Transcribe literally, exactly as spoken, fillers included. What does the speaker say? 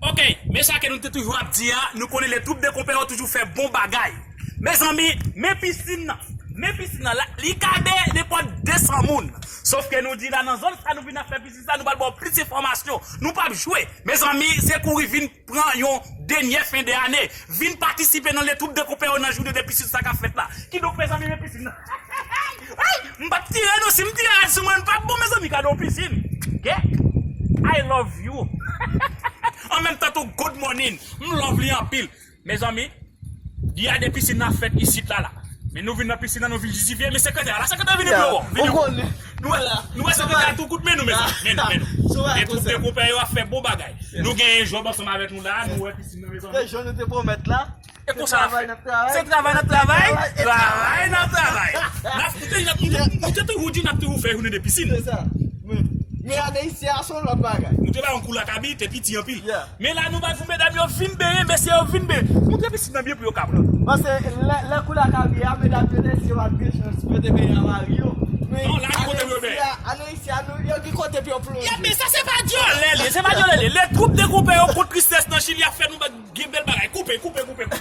Ok, men sa ke nou te toujou ap di a, nou konnen le troupe de konpè yo toujou fè bon bagay. Mezanmi, men pisin nan. Men pisin nan, la, li kabe nenpòt de san moun. Sof ke nou di la, nan zòn sa nou vin ap fè pisin sa, nou pral ba w plis enfòmasyon. Nou p ap jwe. Mezanmi, se kouri vin pran yon dènyè fen de ane. Vin patisipe nan le troupe de konpè yo nan jounen de pisin sa k ap fèt la. Kidonk, mezanmi, men pisin nan. Ay, m p ap tire non, si m tire rad sou mwen, m p ap bon, mezanmi, gade yon pisin. Ok? I love you. An menm tan tou, good morning. M love li anpil. Mezanmi, gen de pisin nan fèt isit la, la. Men nou vin nan pisin nan, nou vin jistifye, men sekretè a la, sekretè vini pi wo. Vini. Ou konnen. Nou wè, nou wè sekretè a tou kout men nou, mezanmi. Men nou, men nou. Sou bagay konsa. Le troupe de konpè yo ap fè bon bagay. Nou genyen Job ansanm avèk nou la, nou wè pisin nan, mezanmi. Se jan nou te pwomèt la. E konsa n ap fè. Se travay n ap travay, travay n ap travay. N ap, nou te, nou te, nou te toujou di n ap toujou fè jounen de pisin. Se sa. Men, men ane isi a se yon lòt bagay. Nou te ba yon kou lakabi, te piti anpil. Yeah. Men la, nou ba pou medam yo vin benyen, mesye yo vin benyen. Montre pisin nan byen pou yo ka pran. Paske lè, lè kou lakabi a, medam yo te si yo pa t gen chans pou yo te benyen a mari yo. Men non, la, kote pou yo benyen. Ane isi a, ane isi a, nou, yo gen kote pou yo plonje. Yeah, men sa se pa dyòlè li, se pa dyòlè li. Le troupe de konpè yo kont tristès nan Chili ap fè nou ba Gen bèl bagay. Koupe, koupe, koupe, koupe.